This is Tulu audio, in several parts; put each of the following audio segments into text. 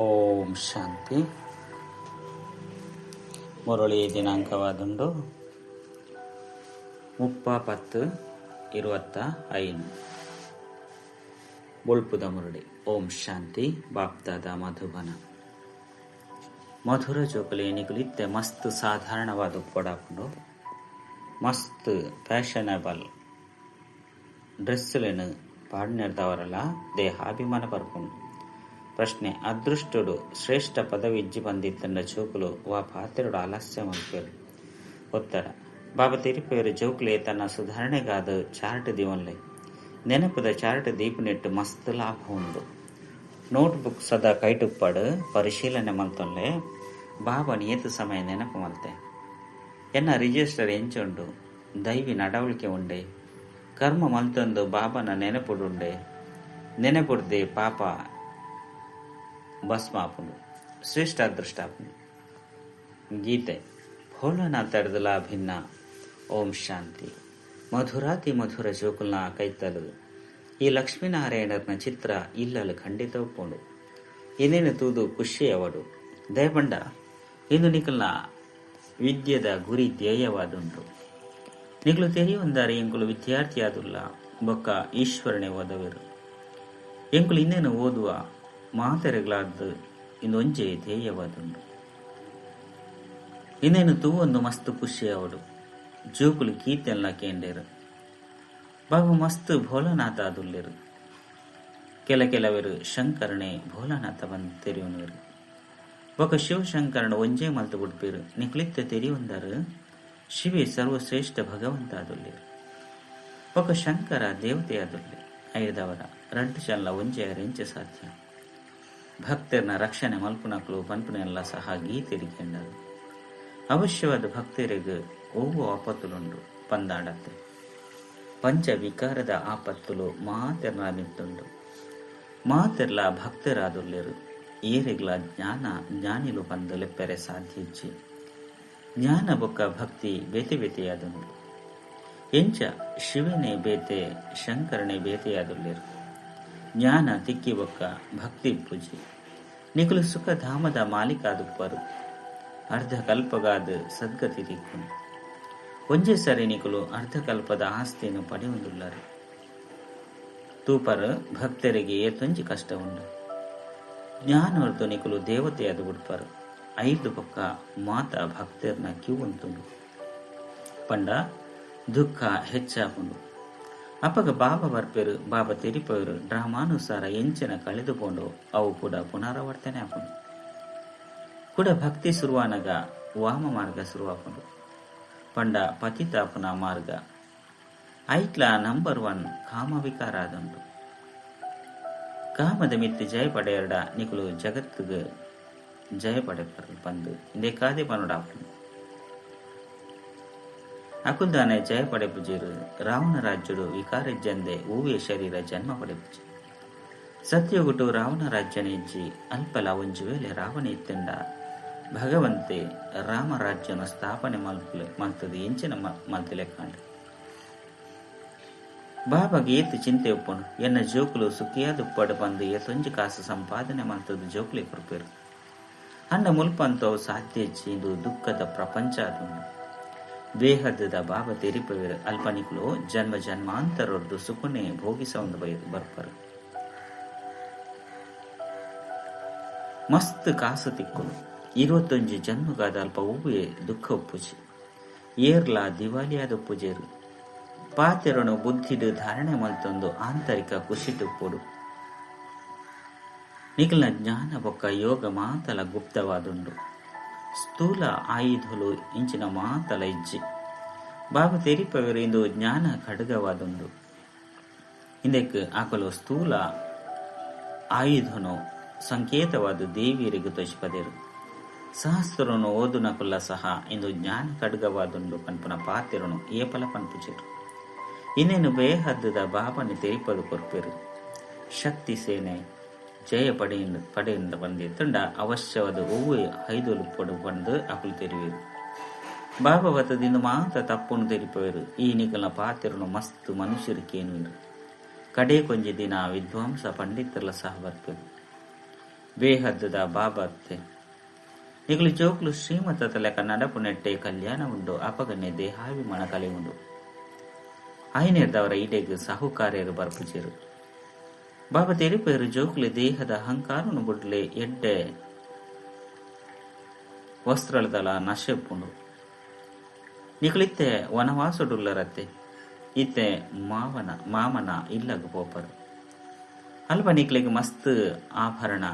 ಓಂ ಶಾಂತಿ. ಮುರಳಿ ದಿನಾಂಕವಾದುಂಡು 30-10-25. ಬೊಳ್ಪುದ ಮುರಳಿ. ಓಂ ಶಾಂತಿ. ಬಾಪ್ದಾದ ಮಧುಬನ. ಮಧುರ ಜೋಕುಲೆ ನಿಕುಲಿತ್ತೆ ಮಸ್ತ್ ಸಾಧಾರಣವಾದ ಉಪ್ಪಡಾಪುಂಡು, ಮಸ್ತ್ ಫ್ಯಾಷನಬಲ್ ಡ್ರೆಸ್ಲೆನ್ ಪಾಡಿನೆರ್ದವರಲ ದೇಹಾಭಿಮಾನ ಪರ್ಪುಂಡು. ಪ್ರಶ್ನೆ: ಅದೃಷ್ಟುಡು ಶ್ರೇಷ್ಠ ಪದವಿ ಇಜ್ಜಿ ಬಂದಿತ್ತಂಡ ಜೋಕುಲು ವಾ ಪಾತ್ರೆಡು ಆಲಸ್ಯ ಮಲ್ಪೆರು? ಉತ್ತರ: ಬಾಬಾ ತೆರಿಪೇರು ಜೋಕುಲೆ ತನ್ನ ಸುಧಾರಣೆಗಾದ ಚಾರ್ಟ್ ದಿವನ್ಲೆ. ನೆನಪುದ ಚಾರ್ಟ್ ದೀಪುನೆಟ್ಟು ಮಸ್ತ್ ಲಾಭ ಉಂಡು. ನೋಟ್ಬುಕ್ ಸದಾ ಕೈಟುಪ್ಪಾಡು ಪರಿಶೀಲನೆ ಮಲ್ತೊನ್ಲೆ. ಬಾಬಾ ನಿಯತ ಸಮಯ ನೆನಪು ಮಲ್ತೆ. ಎನ್ನ ರಿಜಿಸ್ಟರ್ ಎಂಚುಂಡು? ದೈವಿ ನಡವಳಿಕೆ ಉಂಡೆ? ಕರ್ಮ ಮಲ್ತೊಂದು ಬಾಬನ ನೆನಪುಡುಂಡೆ? ನೆನಪುಡ್ದೆ ಪಾಪ ಭಸ್ಮಾಪುಂಡು, ಶ್ರೇಷ್ಠ ಅದೃಷ್ಟಾಪುಂಡು. ಗೀತೆ ಭೋಲನಾಥರ್ದಲ ಭಿನ್ನ. ಓಂ ಶಾಂತಿ. ಮಧುರಾತಿ ಮಧುರ ಜೋಕುಲ್ನ ಕೈತಲು ಈ ಲಕ್ಷ್ಮೀನಾರಾಯಣನ ಚಿತ್ರ ಇಲ್ಲಲು ಖಂಡಿತ ಉಪ್ಪುಂಡು. ಇನ್ನೇನು ತೂದು ಖುಷಿಯವಡು ದಯಪಂಡ ಇಂದು ನಿಕಲ್ನ ವಿದ್ಯೆದ ಗುರಿ ಧ್ಯೇಯವಾದುಂಡು. ನಿಕಲು ತೆರೆಯುವಂದಾರೆ ಎಂಕುಲು ವಿದ್ಯಾರ್ಥಿಯಾದುಲ್ಲ ಬೊಕ್ಕ ಈಶ್ವರನೇ ಓದವರು. ಎಂಕುಲು ಇನ್ನೇನು ಓದುವ ಮಾತೆರೆಗಳಾದ್ದು ಇಂದೊಂಜೆ ಧ್ಯೇಯವಾದುಂಡು. ಇನ್ನೇನು ತೂವೊಂದು ಮಸ್ತ್ ಖುಷಿಯವಡು. ಜೋಕುಲು ಗೀತೆಲ್ಲ ಕೇಂಡೇರು. ಬಾಬು ಮಸ್ತ್ ಭೋಲನಾಥ ಆದುಲ್ಲೇರು. ಕೆಲ ಕೆಲವರು ಶಂಕರನೇ ಭೋಲನಾಥ ಬಂದು ತೆರೆಯುವರು. ಬೊಕ ಶಿವಶಂಕರನ ಒಂಜೇ ಮಲ್ತು ಬಿಡ್ಪೇರು. ನಿಕ್ಲಿತ್ತ ತೆರೆಯುವಂದರು ಶಿವೆ ಸರ್ವಶ್ರೇಷ್ಠ ಭಗವಂತ ಆದುಲ್ಲೇರು. ಬೊಕ ಶಂಕರ ದೇವತೆ ಆದುಲ್ಲೆ. ಐದವರ ರಡ್ಡು ಚಲ್ಲ ಒಂಜೆ ರೆಂಚೆ ಸಾಧ್ಯ. ಭಕ್ತರನ್ನ ರಕ್ಷಣೆ ಮಲ್ಪುನಕ್ಲು ಪನ್ಪುನೆಲ್ಲ ಸಹ ಗೀತೆರಿಕೆಂಡರು. ಅವಶ್ಯವಾದ ಭಕ್ತರಿಗೆ ಒವ್ವು ಆಪತ್ತುಲುಂಡು ಪಂದಾಡತ್ತೆ. ಪಂಚ ವಿಕಾರದ ಆಪತ್ತುಲು ಮಾತೆರ್ನ ಮಿತ್ತುಂಡು. ಮಾತೆರ್ಲ ಭಕ್ತರಾದುಲ್ಲೆರು. ಏರೆಗ್ಲ ಜ್ಞಾನ ಜ್ಞಾನಿಲು ಪಂದು ಲೆಪ್ಪೆರೆ ಸಾಧ್ಯ ಇಜ್ಜಿ. ಜ್ಞಾನ ಬೊಕ್ಕ ಭಕ್ತಿ ಬೇತೆ ಬೇತೆಯಾದುಂಡು. ಎಂಚ ಶಿವನೇ ಬೇತೆ ಶಂಕರನೇ ಬೇತೆಯಾದುಲ್ಲೆರು. ಜ್ಞಾನ ತಿಕ್ಕಿ ಬೊಕ್ಕ ಭಕ್ತಿ ಪೂಜೆ ನಿಕುಲು ಸುಖಧಾಮದ ಮಾಲೀಕಾದುಪ್ಪರು. ಅರ್ಧಕಲ್ಪಗಾದ ಸದ್ಗತಿ ತಿಕ್ಕು. ಒಂಜೇ ಸರಿ ನಿಕುಲು ಅರ್ಧಕಲ್ಪದ ಆಸ್ತಿಯನ್ನು ಪಡೆಯುವುದುಲ್ಲರು. ತೂಪರ್ ಭಕ್ತರಿಗೆ ಏತೊಂಜಿ ಕಷ್ಟ ಉಂಡು. ಜ್ಞಾನವರ್ತು ನಿಕುಲು ದೇವತೆಯಾದ ಬಿಡ್ಪರು. ಐದು ಪಕ್ಕ ಮಾತ ಭಕ್ತರನ್ನ ಕ್ಯೂ ಅಂತುಂಡು. ಪಂಡ ದುಃಖ ಹೆಚ್ಚಾಪುಂಡು. ಅಪ್ಪಗ ಬಾಬಾ ಬರ್ಪೇರು. ಬಾಬಾ ತೆರಿಪೇರು ಡ್ರಾಮಾನುಸಾರ ಎಂಚಿನ ಕಳೆದುಕೊಂಡು ಅವು ಕೂಡ ಪುನರಾವರ್ತನೆ ಆಪುಂಡು. ಕೂಡ ಭಕ್ತಿ ಶುರುವಾನಗ ವಾಮ ಮಾರ್ಗ ಶುರುವಾಪುಂಡು. ಪಂಡ ಪತಿತಾಪನ ಮಾರ್ಗ ಐಟ್ಲ ನಂಬರ್ 1 ಕಾಮವಿಕಾರ ಆದುಂಡು. ಕಾಮದ ಮಿತ್ತಿ ಜಯ ಪಡೆಯರ್ಡ ನಿಕುಲು ಜಗತ್ತಿಗೆ ಜಯ ಪಡೆಪರು ಪಂದು ಇಂದೇ ಕಾದೆ ಪನುಡಾಪುಂಡು. ಅಕುಲ್ದಾನೆ ಜಯ ಪಡೆಪುಜೀರು. ರಾವಣ ರಾಜ್ಯಡು ವಿಕಾರಜ್ಜಂದೆ ಊವೆ ಶರೀರ ಜನ್ಮ ಪಡೆಪುಜಿ. ಸತ್ಯಗುಟು ರಾವಣ ರಾಜ್ಯನ ಇಜ್ಜಿ. ಅಲ್ಪಲ ಒಂಜಿ ವೇಳೆ ರಾವಣ ಇತ್ತೆಂಡ ಭಗವಂತೆ ರಾಮರಾಜ್ಯನ ಸ್ಥಾಪನೆ ಮಲ್ತದ ಎಂಚಿನ ಮಲ್ತಿಲೆಕ್ಕಾಂಡು. ಬಾಬಾಗೆ ಏತು ಚಿಂತೆ ಉಪ್ಪುಂಡು. ಎನ್ನ ಜೋಕುಲು ಸುಖಿಯಾದ ಉಪ್ಪಡು ಬಂದು ಏತೊಂಜಿ ಕಾಸು ಸಂಪಾದನೆ ಮಲ್ತದ ಜೋಕುಲೆ ಕೊರ್ಪೇರು. ಅಣ್ಣ ಮುಲ್ಪಂತವು ಸಾಧ್ಯ ಇದು ದುಃಖದ ಪ್ರಪಂಚ ಅದುಂಡು. ಬೇಹದ್ದದ ಬಾಬಾ ತೆರಿಪವೇರು. ಅಲ್ಪನಿಕುಲು ಜನ್ಮ ಜನ್ಮಾಂತರದ್ದು ಸುಖನೆ ಭೋಗಿಸ ಒಂದು ಬರ್ಪರು. ಮಸ್ತ್ ಕಾಸು ತಿಕ್ಕುನು. 21 ಜನ್ಮಗಾದ ಅಲ್ಪ ಒವ್ವೆ ದುಃಖ ಉಪ್ಪುಜಿ. ಏರ್ಲ ದಿವಾಲಿಯಾದ ಉಪ್ಪುಜೇರು. ಪಾತೆರನು ಬುದ್ಧಿಡು ಧಾರಣೆ ಮಲ್ತೊಂದು ಆಂತರಿಕ ಖುಷಿಟುಪ್ಪುಡು. ನಿಖಿಲ್ನ ಜ್ಞಾನ ಬೊಕ್ಕ ಯೋಗ ಮಾತಲ ಗುಪ್ತವಾದುಂಡು. ಸ್ಥೂಲ ಆಯುಧಲು ಇಂಚಿನ ಮಾತಲ ಇಜ್ಜಿ. ಬಾಬಾ ತೆರಿಪವರು ಇಂದು ಜ್ಞಾನ ಖಡ್ಗವಾದುಂಡು. ಇಂದಕ್ಕೆ ಆಕಲು ಸ್ಥೂಲ ಆಯುಧನು ಸಂಕೇತವಾದ ದೇವಿಯರಿಗೆ ತೋಚಿಪದೇರು. ಸಹಸ್ರನು ಓದುನಕುಲ್ಲ ಸಹ ಇಂದು ಜ್ಞಾನ ಖಡ್ಗವಾದುಂಡು ಪನ್ಪುನ ಪಾತೆರನು ಏಪಲ ಪನ್ಪುಜೇರು. ಇನ್ನೇನು ಬೇಹದ್ದದ ಬಾಬನಿ ತೆರಿಪದು ಕೊರ್ಪೇರು. ಶಕ್ತಿ ಸೇನೆ ಜಯ ಪಡೆಯಿಂದ ಬಂದಿತ್ತಂಡ ಅವಶ್ಯವಾದ ಒವ್ವೆ ಐದೋಲು ಪಡು ಬಂದು ಅಕುಲು ತೆರಿವೇರು. ಬಾಬಾ ಬತ್ತದಿಂದ ಮಾತ ತಪ್ಪುನು ತೆರಿಪವೇರು. ಈ ನಿಕಲ್ನ ಪಾತೆರನು ಮಸ್ತ್ ಮನುಷ್ಯರು ಕೇನುವೇರು. ಕಡೆ ಕೊಂಜಿ ದಿನ ವಿದ್ವಾಂಸ ಪಂಡಿತರ್ಲ ಸಹ ಬರ್ಪೇರು. ಬೇಹದ್ದದ ಬಾಬತ್ತೆ. ನಿಕುಲು ಜೋಕುಲು ಶ್ರೀಮತದ ಲೆಕ್ಕ ನಡಪುನೆಟ್ಟೆ ಕಲ್ಯಾಣ ಉಂಡು ಅಪಗನೆ ದೇಹಾಭಿಮಾನ ಕಲೆ ಉಂಡು. ಆಯ್ನೇರ್ದವರ ಇಡೆಗ್ ಸಾಹುಕಾರ್ಯರು ಬರ್ಪುಜೆರು. ಬಾಬಾ ತೆರಿಪೇರು ಜೋಕುಲೆ ದೇಹದ ಅಹಂಕಾರನು ಬುಡ್ಲೆ ಎಡ್ಡೆ ವಸ್ತ್ರದಲ ನಶೆಪ್ಪುಂಡು. ನಿಕುಲಿತ್ತೆ ವನವಾಸಡುಲ್ಲರತ್ತೆ ಇತ್ತೆ ಮಾಮನ ಇಲ್ಲಗ್ ಪೋಪರು. ಅಲ್ಪ ನಿಕ್ಲೆಗ್ ಮಸ್ತ್ ಆಭರಣ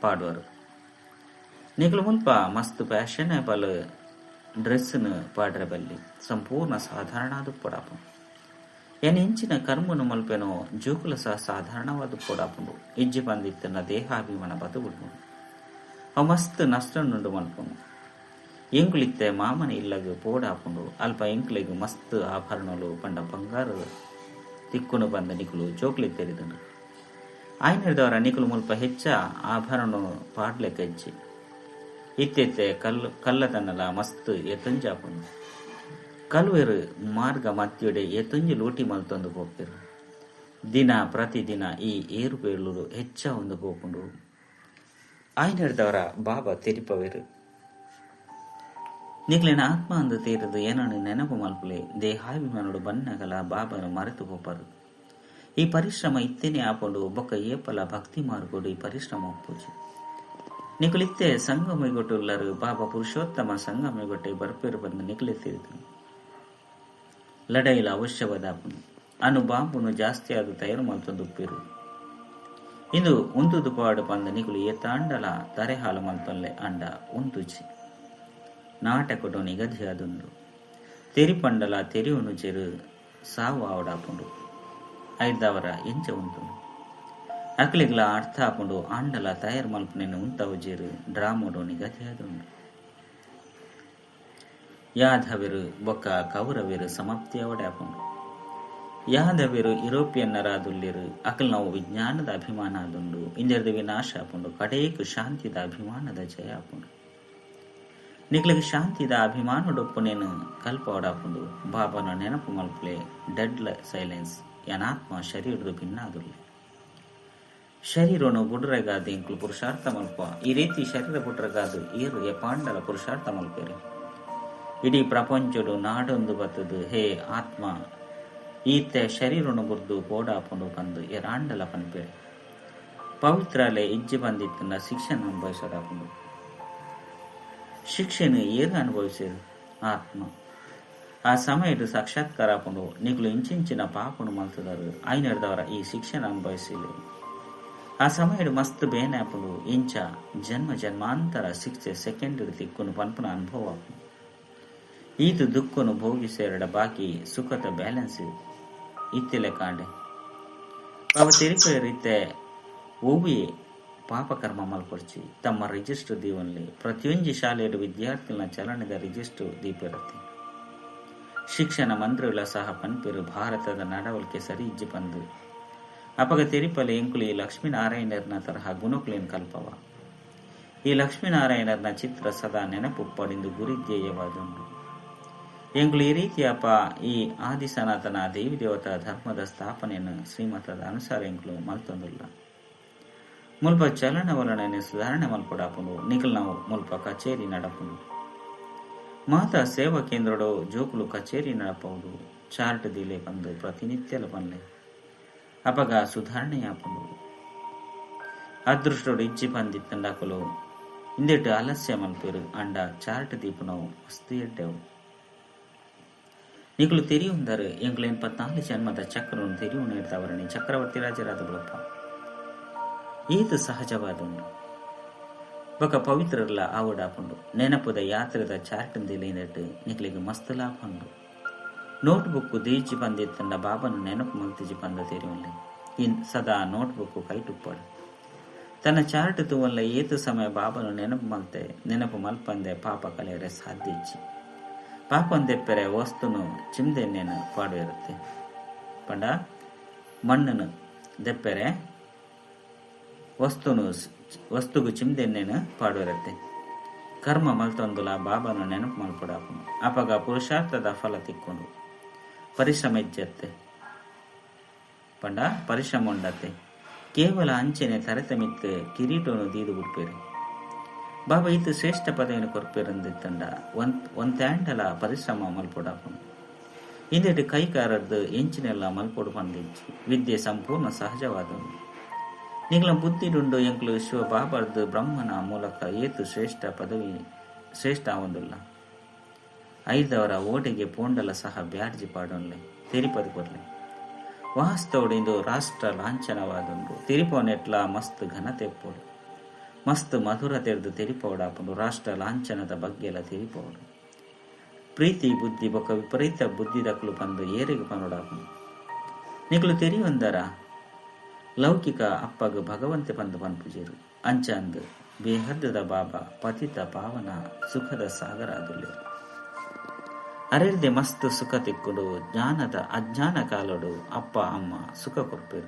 ಪಾಡುವರು. ನಿಕುಲು ಮುಲ್ಪ ಮಸ್ತ್ ಫ್ಯಾಷನೇಬಲ್ ಡ್ರೆಸ್ನು ಪಾಡ್ರೆ ಬಲ್ಲಿ ಸಂಪೂರ್ಣ ಸಾಧಾರಣಾದು ಪೊಡಾಪುಂಡು. ಎನ್ ಇಂಚಿನ ಕರ್ಮನು ಮಲ್ಪೆನೋ ಜೋಕುಲ ಸಹ ಸಾಧಾರಣವಾದ ಪೊಡಾಪುಂಡು. ಇಜ್ಜಿ ಬಂದಿತ್ತನ ದೇಹಾಭಿಮಾನ ಬದು ಬಿಡ್ಪುಂಡು. ಅವು ಮಸ್ತ್ ನಷ್ಟನುಂಡು ಮಲ್ಪುಂಡು. ಎಂಕುಲಿತ್ತೆ ಮಾಮನ ಇಲ್ಲಗ್ ಪೋಡಾಪುಂಡು. ಅಲ್ಪ ಎಂಕುಲೆಗ್ ಮಸ್ತ್ ಆಭರಣಲು ಪಂಡ ಬಂಗಾರ ತಿಕ್ಕುನು ಬಂದ ನಿಕುಲು ಜೋಕುಲಿ ತೆರಿದುಂಡು. ಆಯ್ನೆರ್ದವರ ನಿಕುಲು ಮುಲ್ಪ ಹೆಚ್ಚ ಆಭರಣ ಪಾಡ್ಲೆಕ್ಕ ಇಜ್ಜಿ. ಇತ್ತೆತ್ತೆ ಕಲ್ಲತನಲ ಮಸ್ತ್ ಎತ್ತೊಂಜಾಪುಂಡು. ಕಲ್ವೆರು ಮಾರ್ಗ ಮಧ್ಯೊಡೆ ಎತ್ತೊಂಜಿ ಲೂಟಿ ಮಲ್ತೊಂದು ಪೋಪೆರು. ದಿನ ಪ್ರತಿದಿನ ಈ ಏರುಪೇಳುಲು ಹೆಚ್ಚ ಒಂದು ಪೋಪುಂಡು. ಆಯ್ನೆರ್ದವರ ಬಾಬಾ ತೆರಿಪವೆರು. ನಿಕ್ಲೆನ ಆತ್ಮ ಅಂದು ತೇರದು ಏನನ್ನು ನೆನಪು ಮಲ್ಪುಲೆ ದೇಹಾಭಿಮಾನುಡು ಬನ್ನಗಲ ಬಾಬನು ಮರೆತು ಪೋಪರು. ಈ ಪರಿಶ್ರಮ ಇತ್ತೇನೆ ಆಪುಂಡು ಬೊಕ್ಕ ಏಪಲ ಭಕ್ತಿ ಮಾರ್ಗೋಡು ಈ ಪರಿಶ್ರಮ ಒಪ್ಪುಜಿ. ನಿಕುಲಿತ್ತೆ ಸಂಗಮಿಗೊಟ್ಟುಲ್ಲರು ಬಾಬಾ ಪುರುಷೋತ್ತಮ ಸಂಗಮಿಗೊಟ್ಟೆ ಬರ್ಪೇರು ಬಂದು ನಿಕುಲಿತ್ತಿರಿದು. ಲಡೈಲ ಅವಶ್ಯವಾದಾಪುಂಡು. ಅನು ಬಾಂಬುನು ಜಾಸ್ತಿ ಆದ ತಯಾರು ಮಲ್ತೊಂದು ಉಪ್ಪೇರು. ಇಂದು ಉಂತುದು ಪಾಡು ಬಂದ ನಿಕುಲು ಏತಾಂಡಲ ತರೆಹಾಲು ಮಲ್ತೊಲ್ಲೆ ಅಂಡ ಉಂತುಜಿ. ನಾಟಕಡು ನಿಗದಿಯಾದುಂಡು. ತೆರಿಪಂಡಲ ತೆರಿಯುನು ಚೆರು ಸಾವು ಆವಡಾಪುಂಡು. ಐದವರ ಎಂಚ ಉಂತುಂಡು. ಅಕ್ಲಿಗ್ಲ ಅರ್ಥ ಆಪುಂಡು ಆಂಡಲ ತಯಾರು ಮಲ್ಪುನೆನ್ ಉಂತವು ಜೇರು ಡ್ರಾಮೋಡು ನಿಗದಿಯಾದುಂಡು. ಯಾದವೆರು ಬೊಕ್ಕ ಕೌರವೆರು ಸಮಾಪ್ತಿಯವಡೆ ಆಪುಂಡು. ಯಾದವೆರು ಯುರೋಪಿಯನ್ನರಾದುಲ್ಲೆರು ಅಕಲ್ ನಾವು ವಿಜ್ಞಾನದ ಅಭಿಮಾನ ಆದುಂಡು. ಇಂದೆರ್ದ ವಿನಾಶ ಆಪುಂಡು. ಕಡೇಕು ಶಾಂತಿದ ಅಭಿಮಾನದ ಜಯ ಆಪುಂಡು. ನಿಕ್ಲೆಗ್ ಶಾಂತಿದ ಅಭಿಮಾನಡೊಪ್ಪುನೇನು ಕಲ್ಪವಡಾಪುಂಡು. ಬಾಬನ ನೆನಪು ಮಲ್ಪುಲೆ ಡೆಡ್ ಸೈಲೆನ್ಸ್ ಯನಾತ್ಮ ಶರೀರದ ಭಿನ್ನಾದುಲ್ಲೆ. ಶರೀರನು ಬುಡ್ರೆಗಾದ ಎಂಕುಲು ಪುರುಷಾರ್ಥ ಮಲ್ಪ. ಈ ರೀತಿ ಶರೀರ ಬುಡ್ರೆಗಾದು ಏರು ಎಪಾಂಡಲ ಪುರುಷಾರ್ಥ ಮಲ್ಪೇರು. ಇಡೀ ಪ್ರಪಂಚಡು ನಾಡೊಂದು ಬತ್ತದು ಹೇ ಆತ್ಮ ಈತೆ ಶರೀರನು ಬುರ್ದು ಪೋಡಾಪುಂಡು ಬಂದು ಎರಾಂಡಲ ಪನ್ಪೇರು. ಪವಿತ್ರಾಲೆ ಇಜ್ಜಿ ಬಂದಿತ್ತನ್ನ ಶಿಕ್ಷಣ ಅನುಭವಿಸೋಡಾಪುಂಡು. ಶಿಕ್ಷೆನು ಏರು ಅನುಭವಿಸಿರು ಆತ್ಮ. ಆ ಸಮಯಡು ಸಾಕ್ಷಾತ್ಕಾರ ಆಪುಂಡು. ನಿಕುಲು ಇಂಚಿಂಚಿನ ಪಾಪನು ಮಲ್ತದರು ಆಯ್ನೆರ್ದವರ ಈ ಶಿಕ್ಷಣ ಅನುಭವಿಸಿಲ್ಲ. ಆ ಸಮಯಡು ಮಸ್ತ್ ಬೇನೆ ಆಪುಂಡು. ಇಂಚ ಜನ್ಮ ಜನ್ಮಾಂತರ ಶಿಕ್ಷೆ ಸೆಕೆಂಡ್ ತಿಕ್ಕುನು ಪನ್ಪುನ ಅನುಭವ ಆಪುಂಡು. ಈತು ದುಃಖನು ಭೋಗಿಸೇರಡ ಬಾಕಿ ಸುಖದ ಬ್ಯಾಲೆನ್ಸ್ ಇತ್ತಿಲೆ ಕಾಂಡೆ. ಬಾಬಾ ತೆರಿಪೇರಿತ್ತೆ ಓವಿಯೇ ಪಾಪಕರ್ಮ ಮಲ್ಪೊಡ್ಚಿ ತಮ್ಮ ರಿಜಿಸ್ಟರ್ ದೀವನ್ಲಿ ಪ್ರತಿಯೊಂಜಿ ಶಾಲೆಯ ವಿದ್ಯಾರ್ಥಿಗಳ ಚಲನದ ರಿಜಿಸ್ಟರ್ ದೀಪಿರತ್ತೆ. ಶಿಕ್ಷಣ ಮಂತ್ರಿಗಳ ಸಹ ಪನ್ಪೇರು ಭಾರತದ ನಡವಳಿಕೆ ಸರಿ ಇಜ್ಜಿ ಬಂದು ಅಪಗ ತೆರಿಪಲೆ ಎಂಕುಲಿ ಲಕ್ಷ್ಮೀನಾರಾಯಣರ್ನ ತರಹ ಗುಣಕುಲೇನ್ ಕಲ್ಪವ. ಈ ಲಕ್ಷ್ಮೀನಾರಾಯಣರ್ನ ಚಿತ್ರ ಸದಾ ನೆನಪುಪ್ಪಡಿಂದು ಗುರಿ ಧ್ಯೇಯವಾದುಂಡು. ಎಂಕುಲು ಈ ರೀತಿಯಪ್ಪ ಈ ಆದಿ ಸನಾತನ ದೇವಿ ದೇವತಾ ಧರ್ಮದ ಸ್ಥಾಪನೆಯನ್ನು ಶ್ರೀಮತದ ಅನುಸಾರ ಎಂಕುಲು ಮಲ್ತೊಂದುಲ್ಲ. ಮುಲ್ಪ ಚಲನವಲನೆ ಸುಧಾರಣೆ ಮಲ್ಪಡಾಪುಂಡು. ನಿಕಲ್ ನಾವು ಮುಲ್ಪ ಕಚೇರಿ ನಡಪುಂಡು. ಮಾತಾ ಸೇವಾ ಕೇಂದ್ರಡು ಜೋಕುಲು ಕಚೇರಿ ನಡಪೌಡು. ಚಾರ್ಟ್ ದಿಲೆ ಬಂದು ಪ್ರತಿನಿತ್ಯಲ ಪನ್ಲೆ ಅಪಗ ಸುಧಾರಣೆಯಾಪುಂಡು. ಅದೃಷ್ಟೋಡು ಇಜ್ಜಿ ಬಂದಿತ್ತಂಡಕುಲು ಇಂದೆಟ್ಟು ಆಲಸ್ಯ ಮಲ್ಪೇರು ಅಂಡ ಚಾರ್ಟ್ ದೀಪನವು ಮಸ್ತ್ ಎಡ್ಡೆವು. ನಿಕುಲು ತೆರಿಯುಂದರು ಎಂಕುಲು 84 ಜನ್ಮದ ಚಕ್ರವನ್ನು ತೆರಿಯು ನೀಡ್ತಾವರಣಿ ಚಕ್ರವರ್ತಿ ರಾಜರಾದ ಬಿಡಪ್ಪ. ಈತ ಸಹಜವಾದುಂಡು. ಬೊಕ ಪವಿತ್ರರ್ಲ ಆವಡಾಪುಂಡು. ನೆನಪುದ ಯಾತ್ರೆದ ಚಾರ್ಟ್ ದಿಲೇನಟ್ಟು ನಿಕ್ಲಿಗ್ ಮಸ್ತ್ ಲಾಭ ಉಂಡು. ನೋಟ್ ಬುಕ್ ದೀಚಿ ಬಂದಿತ್ತಂಡ ಬಾಬನ ನೆನಪು ಮಲ್ತಿಜಿ ಬಂದ ತೆರಿಯುವಲ್ಲೆ. ಇನ್ ಸದಾ ನೋಟ್ ಬುಕ್ ಕೈಟುಪ್ಪಡು. ತನ್ನ ಚಾರ್ಟ್ ತೂವಲ್ಲ ಏತು ಸಮಯ ಬಾಬನು ನೆನಪು ಮಲ್ತೆ ನೆನಪು ಮಲ್ಪಂದೆ ಪಾಪ ಕಲೆಯರೆ ಸಾಧ್ಯ ಇಜ್ಜಿ. ಪಾಪಂದೆಪ್ಪೆರೆ ವಸ್ತುನು ಚಿಮ್ದೆನ್ನೇನು ಪಾಡು ಇರುತ್ತೆ. ಪಂಡ ಮಣ್ಣನ್ನು ದೆಪ್ಪೆರೆ ವಸ್ತುಗು ಚಿಮ್ದೆನ್ನೇನು ಪಾಡು ಇರುತ್ತೆ. ಕರ್ಮ ಮಲ್ತೊಂದುಲ ಬಾಬನು ನೆನಪು ಮಲ್ಪಡಾಪುನು. ಅಪಗ ಪುರುಷಾರ್ಥದ ಫಲ ತಿಕ್ಕೊಂಡು ಪರಿಶ್ರಮ ಇಜ್ಜತ್ತೆ. ಪಂಡ ಪರಿಶ್ರಮ ಉಂಡತ್ತೆ. ಕೇವಲ ಅಂಚನೆ ತರೆತ ಮಿತ್ತ್ ಕಿರೀಟೊನು ದೀದ್ ಬುಡ್ಪೆರ್. ಬಾಬಾ ಈತ್ ಶ್ರೇಷ್ಠ ಪದವಿನ್ ಕೊರ್ಪೆರ್ಂದಿತ್ತ್ಂಡ ಒಂತೆ ಆಂಡಲ ಪರಿಶ್ರಮ ಮಲ್ಪೊಡಾಪುಂಡು. ಇಂದೆಟ್ ಕೈಕಾರ್ದ್ ಎಂಚಿನೆಲ್ಲ ಮಲ್ಪೊಡು ಪಂದಿಜ್ಜಿ. ವಿದ್ಯೆ ಸಂಪೂರ್ಣ ಸಹಜವಾದುಂಡು. ನಿಕಲ್ನ ಬುದ್ಧಿಡುಂಡು ಎಂಕುಲು ಶಿವ ಬಾಬಾರ್ದ್ ಬ್ರಹ್ಮನ ಮೂಲಕ ಏತ್ ಶ್ರೇಷ್ಠ ಪದವಿ ಶ್ರೇಷ್ಠ ಆವೊಂದುಲ್ಲ. ಐದವರ ಓಡೆಗೆ ಪೋಂಡಲ ಸಹ ಬ್ಯಾಡ್ಜಿ ಪಾಡೊನ್ಲೆ ತೆರಿಪದ್ ಕೊರ್ಲೆ. ವಾಸ್ತವಡ್ ಇಂದು ರಾಷ್ಟ್ರ ಲಾಂಛನವಾದುಂಡು. ತೆರಿಪವುನೆಟ್ಲಾ ಮಸ್ತ್ ಘನತೆ ಇಪ್ಪೊಡು. ಮಸ್ತ್ ಮಧುರತೆರ್ದ್ ತೆರಿಪಾವೊಡಾಪುಂಡು. ರಾಷ್ಟ್ರ ಲಾಂಛನದ ಬಗ್ಗೆಲ ತೆರಿಪಾವೊಡು. ಪ್ರೀತಿ ಬುದ್ಧಿ ಬೊಕ್ಕ ವಿಪರೀತ ಬುದ್ಧಿದಕುಲು ಪಂದ್ ಏರೆಗ್ ಪನೊಡಾಪುಂಡು. ನಿಕುಲು ತೆರಿಯೊಂದರ ಲೌಕಿಕ ಅಪ್ಪಗ್ ಭಗವಂತೆ ಪಂದ್ ಪನ್ಪುಜೆರ್. ಅಂಚಾಂದ್ ಬೇಹದ್ದುದ ಬಾಬಾ ಪತಿತ ಪಾವನ ಸುಖದ ಸಾಗರ ಆದುಲ್ಲೆರ್. ಅರೆರ್ದೆ ಮಸ್ತ್ ಸುಖ ತಿಕ್ಕುಂಡು. ಜ್ಞಾನದ ಅಜ್ಞಾನ ಕಾಲೊಡು ಅಪ್ಪ ಅಮ್ಮ ಸುಖ ಕೊರ್ಪೆರ್.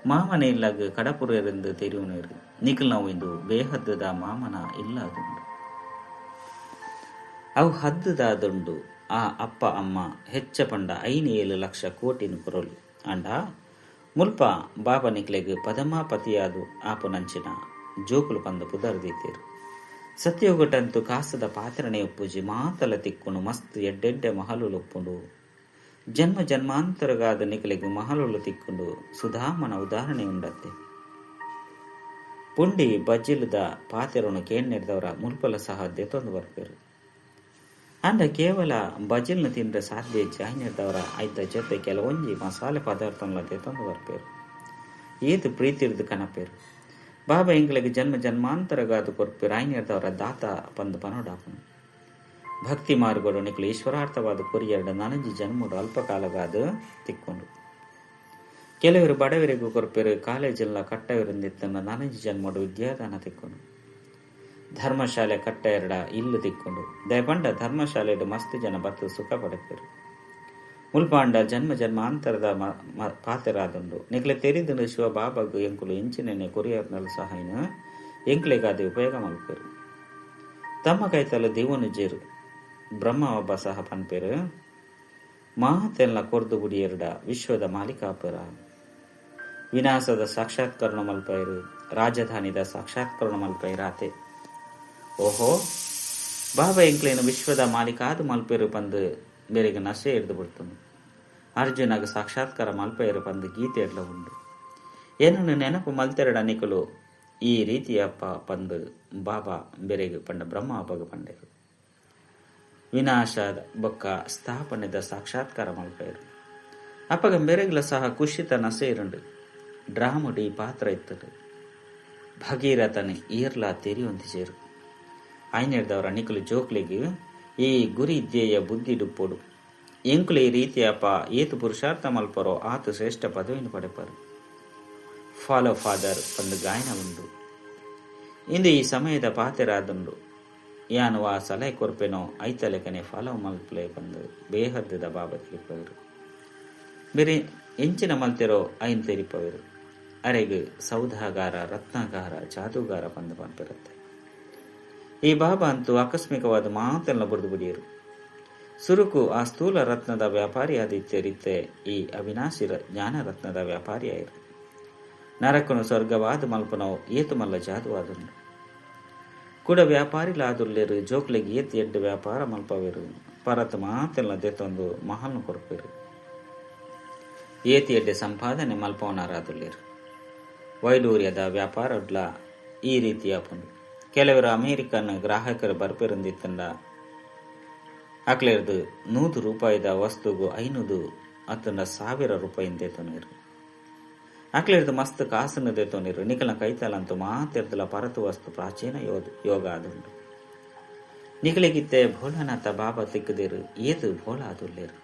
ಮಾಮನ ಇಲ್ಲಗ್ ಕಡಪುಡ್ವೆರೆಂದ್ ತೆರಿಯೊನುವೆರ್. ನಿಕಲ್ನವು ಇಂದು ಬೇಹದ್ದುದ ಮಾಮನ ಇಲ್ಲ್ ಆದುಂಡು. ಅವು ಹದ್ದುದಾದುಂಡು. ಆ ಅಪ್ಪ ಅಮ್ಮ ಹೆಚ್ಚ ಪಂಡ ಐನ್ ಏಳ್ ಲಕ್ಷ ಕೋಟಿನ್ ಕೊರೊಲಿ. ಆಂಡ ಮುಲ್ಪ ಬಾಬಾ ನಿಕ್ಲೆಗ್ ಪದಮಾಪತಿಯಾದ್ ಆಪುನಂಚಿನ ಜೋಕುಲು ಪಂದ್ ಪುದರ್ ದೀತೆರ್. ಸತ್ಯಯುಗಟಂತೂ ಕಾಸುದ ಪಾತೆರನೇ ಉಪ್ಪುಜಿ. ಮಾತಲ ತಿಕ್ಕುಂಡು. ಮಸ್ತ್ ಎಡ್ಡೆಡ್ಡೆ ಮಹಲುಲು ಉಪ್ಪುಂಡು. ಜನ್ಮ ಜನ್ಮಾಂತರಗಾದ್ ನಿಕಲೆಗ್ ಮಹಲುಲು ತಿಕ್ಕುಂಡು. ಸುಧಾಮನ ಉದಾಹರಣೆ ಉಂಡತ್ತೆ. ಪುಂಡಿ ಬಜಿಲ್ದ ಪಾತೆರೊನು ಕೇಣ್ಣೆರ್ದವರ ಮುಲ್ಪಲ ಸಹ ದೆತೊಂದು ಬರ್ಪೆರ್. ಆಂಡ ಕೇವಲ ಬಜಿಲ್ನ್ ತಿನ್ರೆ ಸಾಧ್ಯ ಇಜ್ಜಿ. ಆಯಿನೆರ್ದವರ ಐತ ಜೊತೆ ಕೆಲವೊಂಜಿ ಮಸಾಲೆ ಪದಾರ್ಥೊನ್ಲ ದೆತೊಂದು ಬರ್ಪೆರ್. ಏತ್ ಪ್ರೀತಿರ್ದ್ ಕನಪೆರ್. ಬಾಬಾ ಎಂಕ್ಲೆಗ್ ಜನ್ಮ ಜನ್ಮಾಂತರಗಾದ್ ಕೊರ್ಪೆರ್. ಆಯಿನೆರ್ದವರ ದಾತ ಪಂದ್ ಪನೊಡಾಪುಂಡು. ಭಕ್ತಿ ಮಾರ್ಗೊಡು ನಿಕುಲು ಈಶ್ವರಾರ್ಥವಾದ್ ಕೊರಿಯೆರ್ಡ ನನೊಂಜಿ ಜನ್ಮೊಡು ಅಲ್ಪಕಾಲಗಾದ್ ತಿಕ್ಕುಂಡು. ಕೆಲವೆರ್ ಬಡವೆರೆಗ್ ಕೊರ್ಪೆರ್. ಕಾಲೇಜಿನ್ಲ ಕಟ್ಟವೆರೆಂದಿತ್ತ್ಂಡ ನನೊಂಜಿ ಜನ್ಮೊಡು ವಿದ್ಯಾದಾನ ತಿಕ್ಕುಂಡು. ಧರ್ಮಶಾಲೆ ಕಟ್ಟಯೆರ್ಡ ಇಲ್ಲ್ ತಿಕ್ಕುಂಡು. ದಾಯೆ ಪಂಡ ಧರ್ಮಶಾಲೆಡ್ ಮಸ್ತ್ ಜನ ಬತ್ತ್ ಸುಖ ಪಡೆಪೆರ್. ಮುಲ್ಪ ಆಂಡ ಜನ್ಮ ಜನ್ಮಾಂತರದ ಪಾತೆರ ಆದುಂಡು. ನಿಕ್ಲೆಗ್ ತೆರಿದುಂಡು ಶಿವ ಬಾಬಾಗ್ ಎಂಕುಲು ಎಂಚಿನನೆ ಕೊರಿಯೆರ್ಂಡಲ ಸಹ ಐನ್ ಎಂಕ್ಲೆಗಾದ್ ಉಪಯೋಗ ಮಲ್ಪುವೆರ್. ತಮ್ಮ ಕೈತಲ್ ದೀವೊನುಜೆರ್. ಬ್ರಹ್ಮ ಬಾಬಾ ಸಹ ಪನ್ಪೆರ್ ಮಾತೆನ್ಲ ಕೊರ್ದು ಬುಡಿಯೆರ್ಡ ವಿಶ್ವದ ಮಾಲೀಕ ಆಪೆರ. ವಿನಾಶದ ಸಾಕ್ಷಾತ್ಕರಣ ಮಲ್ಪಯೆರ್. ರಾಜಧಾನಿದ ಸಾಕ್ಷಾತ್ಕರಣ ಮಲ್ಪಯೆರ್ ಆತೆ. ಓಹೋ ಬಾಬಾ ಎಂಕ್ಲೆನ್ ವಿಶ್ವದ ಮಾಲೀಕಾದ್ ಮಲ್ಪೆರ್ ಪಂದ್ ಮೇರೆಗ್ ನಶೆ ಎರ್ದ್ ಬುಡ್ತುಂಡು. ಅರ್ಜುನಗ್ ಸಾಕ್ಷಾತ್ಕಾರ ಮಲ್ಪಯೆರ್ ಪಂದ್ ಗೀತೆಡ್ಲ ಉಂಡು. ಎನನ್ ನೆನಪು ಮಲ್ತೆರಡ ನಿಕುಲು ಈ ರೀತಿಯಪ್ಪ ಪಂದ್ ಬಾಬಾ ಬೆರೆಗ್ ಪಂಡ ಬ್ರಹ್ಮ ಬಾಬಾಗ್ ಪಂಡೆರ್. ವಿನಾಶದ ಬೊಕ್ಕ ಸ್ಥಾಪನೆದ ಸಾಕ್ಷಾತ್ಕಾರ ಮಲ್ಪಯೆರ್. ಅಪಗ ಮೆರೆಗ್ಲ ಸಹ ಖುಷಿತ ನಸೆ ಇರುಂಡು. ಡ್ರಾಮಡ್ ಈ ಪಾತ್ರ ಇತ್ತುಂಡು. ಭಗೀರಥನ್ ಏರ್ಲಾ ತೆರಿಯೊಂದಿಜೆರ್. ಆಯಿನೆರ್ದವರ ನಿಕುಲು ಜೋಕ್ಲೆಗ್ ಈ ಗುರಿ ಧ್ಯೇಯ ಬುದ್ಧಿಡುಪ್ಪೊಡು. ಎಂಕುಲು ಈ ರೀತಿಯಪ್ಪ ಏತ್ ಪುರುಷಾರ್ಥ ಮಲ್ಪರೋ ಆತ್ ಶ್ರೇಷ್ಠ ಪದವಿನ್ ಪಡೆಪರ್. ಫಾಲೋ ಫಾದರ್ ಪಂದ್ ಗಾಯನ ಉಂಡು. ಇಂದು ಈ ಸಮಯದ ಪಾತೆರ ಆದುಂಡು. ಯಾನ್ ವಾ ಸಲಹೆ ಕೊರ್ಪೆನೋ ಐತಲೆಕನೆ ಫಾಲೋ ಮಲ್ಪುಲೆ ಪಂದ್ ಬೇಹದ್ದುದ ಬಾಬಾ ತೆರಿಪವೆರ್. ಮೇರ್ ಎಂಚಿನ ಮಲ್ತೆರೋ ಐನ್ ತೆರಿಪವೆರ್. ಅರೆಗ್ ಸೌದಾಗಾರ ರತ್ನಗಾರ ಜಾದೂಗಾರ ಪಂದ್ ಪನ್ಪೆರತ್ತೆ. ಈ ಬಾಬಾ ಅಂತೂ ಆಕಸ್ಮಿಕವಾದ್ ಮಾತೆನ್ಲ ಬುಡ್ದು ಬುಡಿಯೆರ್. ಸುರುಕು ಆ ಸ್ಥೂಲ ರತ್ನದ ವ್ಯಾಪಾರಿಯಾದ್ ಇತ್ತೆರ್ ಇತ್ತೆ ಈ ಅವಿನಾಶಿ ಜ್ಞಾನ ರತ್ನದ ವ್ಯಾಪಾರಿಯಾಯೆರ್. ನರಕನು ಸ್ವರ್ಗವಾದ್ ಮಲ್ಪುನವು ಏತ್ ಮಲ್ಲ ಜಾದೂ ಆದುಂಡು. ಕುಡ ವ್ಯಾಪಾರಿಲಾದುಲ್ಲೆರ್. ಜೋಕ್ಲೆಗ್ ಏತ್ ಎಡ್ಡೆ ವ್ಯಾಪಾರ ಮಲ್ಪವೆರ್. ಪರತ್ ಮಾತೆನ್ಲ ದೆತೊಂದು ಮಹಲ್ನ್ ಕೊರ್ಪೆರ್. ಏತ್ ಎಡ್ಡೆ ಸಂಪಾದನೆ ಮಲ್ಪವುನಾರಾದುಲ್ಲೆರ್. ವೈಡೂರ್ಯದ ವ್ಯಾಪಾರಡ್ಲ ಈ ರೀತಿ ಆಪುಂಡು. ಕೆಲವೆರ್ ಅಮೆರಿಕನ್ ಗ್ರಾಹಕೆರ್ ಬರ್ಪೆರೆಂದಿತ್ತ್ಂಡ ಅಕ್ಲೆರ್ದ್ 100 ರೂಪಾಯಿದ ವಸ್ತುಗು 500 ಅತ್ತ್ಂಡ 1000 ರೂಪಾಯಿನ್ ದೆತೊನುವೆರ್. ಅಕ್ಲೆರ್ದ್ ಮಸ್ತ್ ಕಾಸುನು ದೆತೊನುವೆರ್. ನಿಕಲ್ನ ಕೈತಲಂತೂ ಮಾತೆರ್ದ್ಲ ಪರತ್ ವಸ್ತು ಪ್ರಾಚೀನ ಯೋಗ ಆದುಂಡು. ನಿಕಲೆಗಿತ್ತೆ ಭೋಲಾನಾಥ ಬಾಬಾ ತಿಕ್ಕುದೆರ್. ಏತ್ ಭೋಲಾ ಆದುಲ್ಲೆರ್.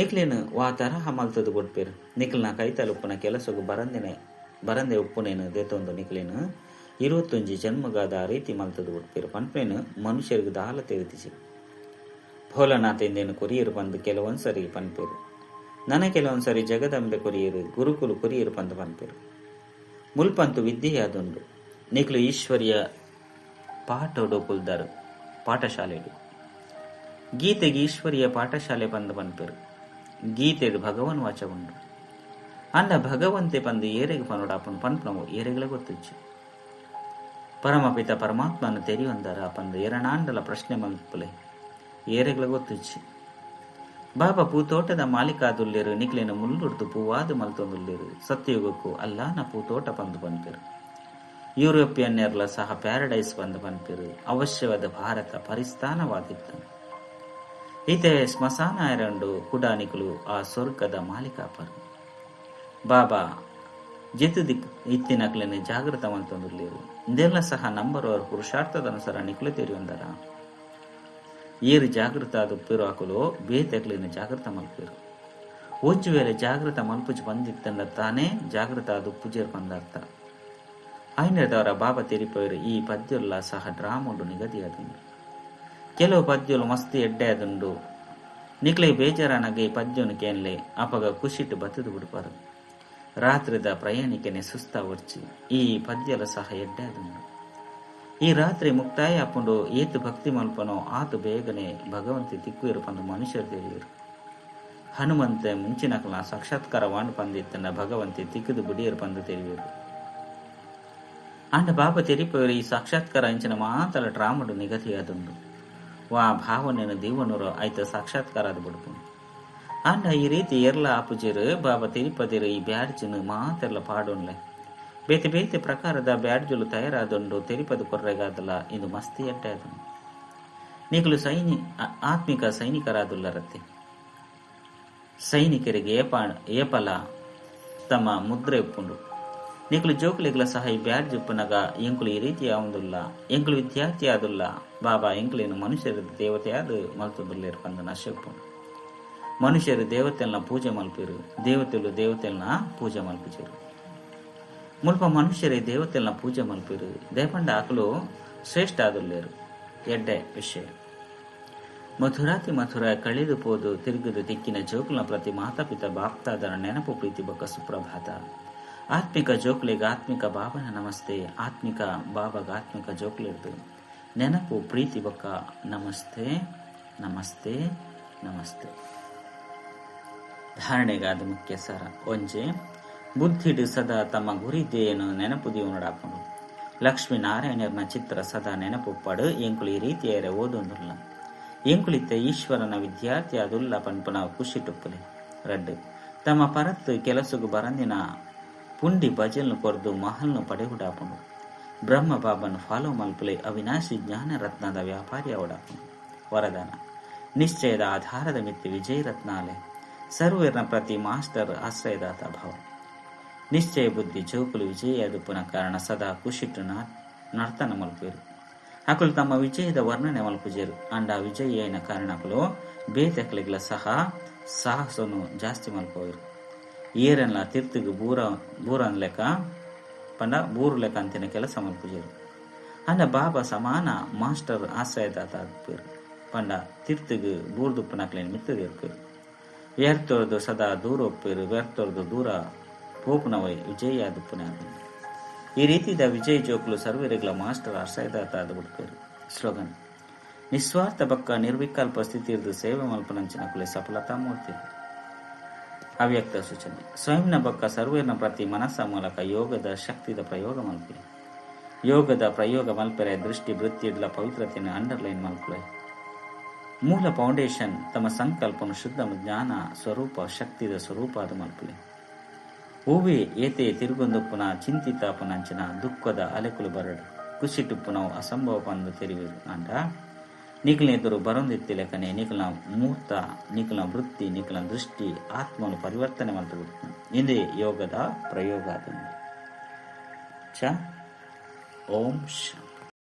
ನಿಕ್ಲೆನ್ ವಾ ತರಹ ಮಲ್ತುದು ಬುಡ್ಪೆರ್. ನಿಕಲ್ನ ಕೈತಲ್ ಉಪ್ಪುನ ಕೆಲಸೊಗು ಬರಂದೆ ಉಪ್ಪುನೆನ್ ದೆತೊಂದು ನಿಕ್ಲೆನ್ 21 ಜನ್ಮಗಾದ್ ಆ ರೀತಿ ಮಲ್ತುದು ಬುಡ್ಪೆರ್ ಪನ್ಪುನೆನ್ ಮನುಷ್ಯೆರೆಗ್ ದಾಲ ತೆರಿದಿಜಿ. ಭೋಲಾನಾಥ ಇಂದೆನ್ ಕೊರಿಯೆರ್ ಪಂದ್ ಕೆಲವೊಂದ್ಸರಿ ಪನ್ಪೆರ್. ನನ ಕೆಲವೊಂದ್ಸರಿ ಜಗದಂಬೆ ಕೊರಿಯೆರ್, ಗುರುಕುಲು ಕೊರಿಯೆರ್ ಪಂದ್ ಪನ್ಪೆರ್. ಮುಲ್ಪಂತೂ ವಿದ್ಯೆಯಾದುಂಡು. ನಿಕುಲು ಈಶ್ವರೀಯ ಪಾಠೊಡು ಕುಲ್ದರ್ ಪಾಠಶಾಲೆಡ್. ಗೀತೆಗ್ ಈಶ್ವರೀಯ ಪಾಠಶಾಲೆ ಪಂದ್ ಪನ್ಪೆರ್. ಗೀತೆಡ್ ಭಗವಾನ್ ವಾಚ ಉಂಡು. ಆಂಡ ಭಗವಂತೆ ಪಂದ್ ಏರೆಗ್ ಪನೊಡಾಪುಂಡು ಪನ್ಪುನವು ಏರೆಗ್ಲ ಗೊತ್ತುಜ್ಜಿ. ಪರಮಪಿತ ಪರಮಾತ್ಮನ್ ತೆರಿಯೊಂದರ ಪಂದ್ ಏರೆನಾಂಡಲ ಪ್ರಶ್ನೆ ಮಲ್ಪುಲೆ ಏರೆಗ್ಲ ಗೊತ್ತುಜ್ಜಿ. ಬಾಬಾ ಪೂತೋಟದ ಮಾಲೀಕಾದುಲ್ಲೆರ್ ನಿಕ್ಲೆನ್ ಮುಲ್ಲುರ್ದು ಪೂವಾದ್ ಮಲ್ತೊಂದುಲ್ಲೆರ್. ಸತ್ಯಯುಗಕ್ಕು ಅಲ್ಲಾನ ಪೂತೋಟ ಪಂದ್ ಪನ್ಪೆರ್. ಯೂರೋಪಿಯನ್ನೆರ್ಲ ಸಹ ಪ್ಯಾರಡೈಸ್ ಪಂದ್ ಪನ್ಪೆರ್. ಅವಶ್ಯವಾದ್ ಭಾರತ ಪರಿಸ್ಥಾನವಾದಿತ್ತ್ಂಡ್. ಇತ್ತೆ ಸ್ಮಶಾನ ಆಯೆರೆ ಉಂಡು ಕುಡ ನಿಕುಲು ಆ ಸ್ವರ್ಗದ ಮಾಲೀಕಾಪರ್. ಬಾಬಾ ಜೆತ್ತ್ದ್ ಇತ್ತಿನಕ್ಲೆನ್ ಜಾಗೃತ ಮಲ್ತೊಂದುಲ್ಲೆರ್. ಇಂದೆನ್ಲ ಸಹ ನಂಬರ್ ವಾರ್ ಪುರುಷಾರ್ಥದ ಅನುಸಾರ ನಿಕುಲು ತೆರಿಯೊಂದರ. ಏರ್ ಜಾಗೃತ ಆದ್ ಉಪ್ಪುವೆರೋ ಅಕುಲು ಬೇತೆಕ್ಲೆನ್ ಜಾಗೃತ ಮಲ್ಪುವೆರ್. ಒಂಜಿ ವೇಳೆ ಜಾಗೃತ ಮಲ್ಪುಜಿ ಪಂದ್ ಇತ್ತ್ಂಡ ತಾನೇ ಜಾಗೃತ ಆದ್ ಉಪ್ಪುಜೆರ್ ಪಂದ್ ಅರ್ಥ. ಆಯಿನೆಡ್ದಾವರ ಬಾಬಾ ತೆರಿಪಾವೆರ್ ಈ ಪದ್ಯೊಲ್ಲ ಸಹ ಡ್ರಾಮೊಡು ನಿಗದಿಯಾದುಂಡು. ಕೆಲವು ಪದ್ಯೊಲು ಮಸ್ತ್ ಎಡ್ಡೆ ಆದುಂಡು. ನಿಕ್ಲೆಗ್ ಬೇಜಾರಾನಗ ಈ ಪದ್ಯೊನು ಕೇನ್ಲೆ ಅಪಗ ಖುಷಿಟ್ ಬತ್ತ್ದ್ ಬುಡ್ಪರ್. ರಾತ್ರೆದ ಪ್ರಯಾಣಿಕೆನೆ ಸುಸ್ತಾವೊಡ್ಚಿ. ಈ ಪದ್ಯಲ ಸಹ ಎಡ್ಡೆ ಆದುಂಡು. ಈ ರಾತ್ರೆ ಮುಕ್ತಾಯ ಆಪುಂಡು ಏತ್ ಭಕ್ತಿ ಮಲ್ಪನೋ ಆತ್ ಬೇಗನೆ ಭಗವಂತೆ ತಿಕ್ಕುವೆರ್ ಪಂದ್ ಮನುಷ್ಯೆರ್ ತೆರಿಯೆರ್. ಹನುಮಂತೆ ಮುಂಚಿನಕಲ್ನ ಸಾಕ್ಷಾತ್ಕಾರ ವಾಂಡ್ ಪಂದ್ ಇತ್ತ್ಂಡ ಭಗವಂತೆ ತಿಕ್ಕ್ದ್ ಬುಡಿಯೆರ್ ಪಂದ್ ತೆರಿಯೆರ್. ಆಂಡ ಬಾಬಾ ತೆರಿಪವೆರ್ ಈ ಸಾಕ್ಷಾತ್ಕಾರ ಇಂಚಿನ ಮಾತಲ ಡ್ರಾಮಡ್ ನಿಗದಿಯಾದುಂಡು. ವಾ ಭಾವನೆನ್ ದೀವೊನುರೋ ಐತ ಸಾಕ್ಷಾತ್ಕಾರ ಆದ್ ಬುಡ್ಪುಂಡು. ಆಂಡ ಈ ರೀತಿ ಏರ್ಲಾ ಆಪುಜೆರ್ ಬಾಬಾ ತೆರಿಪದೆರ್ ಈ ಬ್ಯಾಡ್ಜ್ ನ್ ಮಾತೆರ್ಲ ಪಾಡೊನ್ಲೆ. ಬೇತೆ ಬೇತೆ ಪ್ರಕಾರದ ಬ್ಯಾಡ್ಜುಲು ತಯಾರಾದುಂಡು ತೆರಿಪದ್ ಕೊರ್ರೆಗಾದಲ ಇಂದು ಮಸ್ತ್ ಎಡ್ಡೆ ಆದುಂಡು. ನಿಕುಲು ಸೈನಿ ಆತ್ಮಿಕ ಸೈನಿಕರಾದುಲ್ಲರತ್ತೆ. ಸೈನಿಕೆರೆಗ್ ಏಪ ಏಪಲ ತಮ್ಮ ಮುದ್ರೆ ಉಪ್ಪುಂಡು. ನಿಕುಲು ಜೋಕುಲೆಗ್ಲ ಸಹ ಈ ಬ್ಯಾಡ್ಜ್ ಉಪ್ಪುನಗ ಎಂಕುಲು ಈ ರೀತಿ ಆವೊಂದುಲ್ಲ, ಎಂಕುಲು ವಿದ್ಯಾರ್ಥಿ ಆದುಲ್ಲ, ಬಾಬಾ ಎಂಕುಲೆನ್ ಮನುಷ್ಯೆರೆರ್ದ್ ದೇವತೆಯಾದ್ ಮಲ್ತೊಂದುಲ್ಲೆರ್ ಪಂದ್ ನಶೆ ಉಪ್ಪುಂಡು. ಮನುಷ್ಯೆರ್ ದೇವತೆಲ್ನ ಪೂಜೆ ಮಲ್ಪುವೆರ್, ದೇವತೆಲು ದೇವತೆಲ್ನ ಪೂಜೆ ಮಲ್ಪುಜೆರ್. ಮುಲ್ಪ ಮನುಷ್ಯೆರೇ ದೇವತೆಲ್ನ ಪೂಜೆ ಮಲ್ಪುವೆರ್, ದಾಯೆ ಪಂಡ ಅಕುಲು ಶ್ರೇಷ್ಠ ಆದುಲ್ಲೆರ್. ಎಡ್ಡೆ ವಿಷಯ. ಮಥುರಾತಿ ಮಥುರ ಕಳೆದ್ ಪೋದು ತಿರ್ಗ್ದ್ ತಿಕ್ಕಿನ ಜೋಕುಲ್ನ ಪ್ರತಿ ಮಾತಾಪಿತ ಬಾಪ್ತಾದನ ನೆನಪು ಪ್ರೀತಿ ಬೊಕ್ಕ ಸುಪ್ರಭಾತ. ಆತ್ಮಿಕ ಜೋಕುಲೆಗ್ ಆತ್ಮಿಕ ಬಾಬನ ನಮಸ್ತೆ ಆತ್ಮಿಕ ಬಾಬಗ್ ಆತ್ಮಿಕ ಜೋಕುಲೆರ್ದ್ ನೆನಪು ಪ್ರೀತಿ ಬೊಕ್ಕ ನಮಸ್ತೆ ನಮಸ್ತೆ ನಮಸ್ತೆ. ಧಾರಣೆಗಾದ್ ಮುಖ್ಯ ಸಾರ ಒಂಜಿ ಬುದ್ಧಿಡ್ ಸದಾ ತಮ್ಮ ಗುರಿ ಧ್ಯೇಯನ್ ನೆನಪು ದೀವೊನೊಡಾಪುಂಡು. ಲಕ್ಷ್ಮೀ ನಾರಾಯಣೆರ್ನ ಚಿತ್ರ ಸದಾ ನೆನಪು ಉಪ್ಪಡ್ ಎಂಕುಲು ಈ ರೀತಿ ಆಯೆರೆ ಓದೊಂದುಲ್ಲ. ಎಂಕುಲು ಇತ್ತೆ ಈಶ್ವರನ ವಿದ್ಯಾರ್ಥಿ ಆದುಲ್ಲ ಪನ್ಪುನ ಖುಷಿಟ್ ಉಪ್ಪುಲೆ. ರಡ್ಡ್. ತಮ್ಮ ಪರತ್ತ್ ಕೆಲಸೊಗು ಬರಂದಿನ ಪುಂಡಿ ಬಜೆಲ್ನ್ ಕೊರ್ದು ಮಹಲ್ನ್ ಪಡೆವೊಡಾಪುಂಡು. ಬ್ರಹ್ಮ ಬಾಬನ್ ಫಾಲೋ ಮಲ್ಪುಲೆ ಅವಿನಾಶಿ ಜ್ಞಾನ ರತ್ನದ ವ್ಯಾಪಾರಿ ಆವೊಡಾಪುಂಡು. ವರದಾನ. ನಿಶ್ಚಯದ ಆಧಾರದ ಮಿತ್ತ್ ವಿಜಯ ರತ್ನ ಆಲೆ. ಸರ್ವೆರ್ನ ಪ್ರತಿ ಮಾಸ್ಟರ್ ಆಶ್ರಯದಾತ ಭವ. ನಿಶ್ಚಯ ಬುದ್ಧಿ ಜೋಕುಲು ವಿಜಯಿಯಾದುಪ್ಪುನ ಕಾರಣ ಸದಾ ಖುಷಿಟ್ ನರ್ತನ ಮಲ್ಪುವೆರ್. ಅಕುಲು ತಮ್ಮ ವಿಜಯದ ವರ್ಣನೆ ಮಲ್ಪುಜೆರ್. ಆಂಡ ವಿಜಯಿಯಾಯಿನ ಕಾರಣ ಅಕುಲು ಬೇತೆಕ್ಲೆಗ್ಲ ಸಹ ಸಾಹಸೊನು ಜಾಸ್ತಿ ಮಲ್ಪುವೆರ್. ಏರೆನ್ಲಾ ತಿರ್ತ್ಗ್ ಬೂರ ಬೂರಂದ್ಲೆಕ ಪಂಡ ಬೂರುಲೆಕ ಅಂತಿನ ಕೆಲಸ ಮಲ್ಪುಜೆರ್. ಆಂಡ ಬಾಬಾ ಸಮಾನ ಮಾಸ್ಟರ್ ಆಶ್ರಯದಾತ ಆದುಪ್ಪುವೆರ್. ಪಂಡ ತಿರ್ತ್ಗ್ ಬೂರ್ದುಪ್ಪುನಕ್ಲೆನ್ ಮಿತ್ತ್ ದೇರ್ಪುವೆರ್. ವ್ಯರ್ಥೊರ್ದು ಸದಾ ದೂರ ಉಪ್ಪುವೆರ್. ವ್ಯರ್ಥೊರ್ದು ದೂರ ಪೋಪುನವೇ ವಿಜಯಿಯಾದುಪ್ಪುನೆ ಆದುಂಡು. ಈ ರೀತಿದ ವಿಜಯಿ ಜೋಕುಲು ಸರ್ವೆರೆಗ್ಲ ಮಾಸ್ಟರ್ ಆಶ್ರಯದಾತ ಆದ್ ಬುಡ್ಪೆರ್. ಸ್ಲೋಗನ್, ನಿಸ್ವಾರ್ಥ ಬೊಕ್ಕ ನಿರ್ವಿಕಲ್ಪ ಸ್ಥಿತಿರ್ದ್ ಸೇವೆ ಮಲ್ಪುನಂಚಿನಕುಲೇ ಸಫಲತಾ ಮೂರ್ತಿಲು. ಅವ್ಯಕ್ತ ಸೂಚನೆ, ಸ್ವಯಂನ ಬೊಕ್ಕ ಸರ್ವೆರ್ನ ಪ್ರತಿ ಮನಸ್ಸ ಮೂಲಕ ಯೋಗದ ಶಕ್ತಿದ ಪ್ರಯೋಗ ಮಲ್ಪುಲೆ. ಯೋಗದ ಪ್ರಯೋಗ ಮಲ್ಪೆರೆ ದೃಷ್ಟಿ ವೃತ್ತಿಡ್ಲ ಪವಿತ್ರತೆನ್ ಅಂಡರ್ ಲೈನ್ ಮಲ್ಪುಲೆ. ಮೂಲ ಫೌಂಡೇಶನ್ ತಮ್ಮ ಸಂಕಲ್ಪನ್ ಶುದ್ಧ ಜ್ಞಾನ ಸ್ವರೂಪ ಶಕ್ತಿದ ಸ್ವರೂಪ ಆದ್ ಮಲ್ಪುಲೆ. ಒವ್ವೇ ಏತೇ ತಿರುಗೊಂದುಪ್ಪುನ ಚಿಂತಿತಾಪುನಂಚಿನ ದುಃಖದ ಅಲೆಕುಲು ಬರಡ್, ಕುಸಿಟುಪ್ಪುನವು ಅಸಂಭವ ಪಂದ್ ತೆರಿವೆರ್. ಆಂಡ ನಿಕಲ್ನ ಎದುರು ಬರೊಂದಿತ್ತಿಲೆಕನೆ ನಿಕಲ್ನ ಮೂರ್ತ, ನಿಕಲ್ನ ವೃತ್ತಿ, ನಿಕಲ್ನ ದೃಷ್ಟಿ ಆತ್ಮನ್ ಪರಿವರ್ತನೆ ಮಲ್ತ್ ಬುಡ್ಪುಂಡು. ಇಂದೇ ಯೋಗದ ಪ್ರಯೋಗ ಆದುಂಡು. ಚ. ಓಂ ಶಾಂತಿ.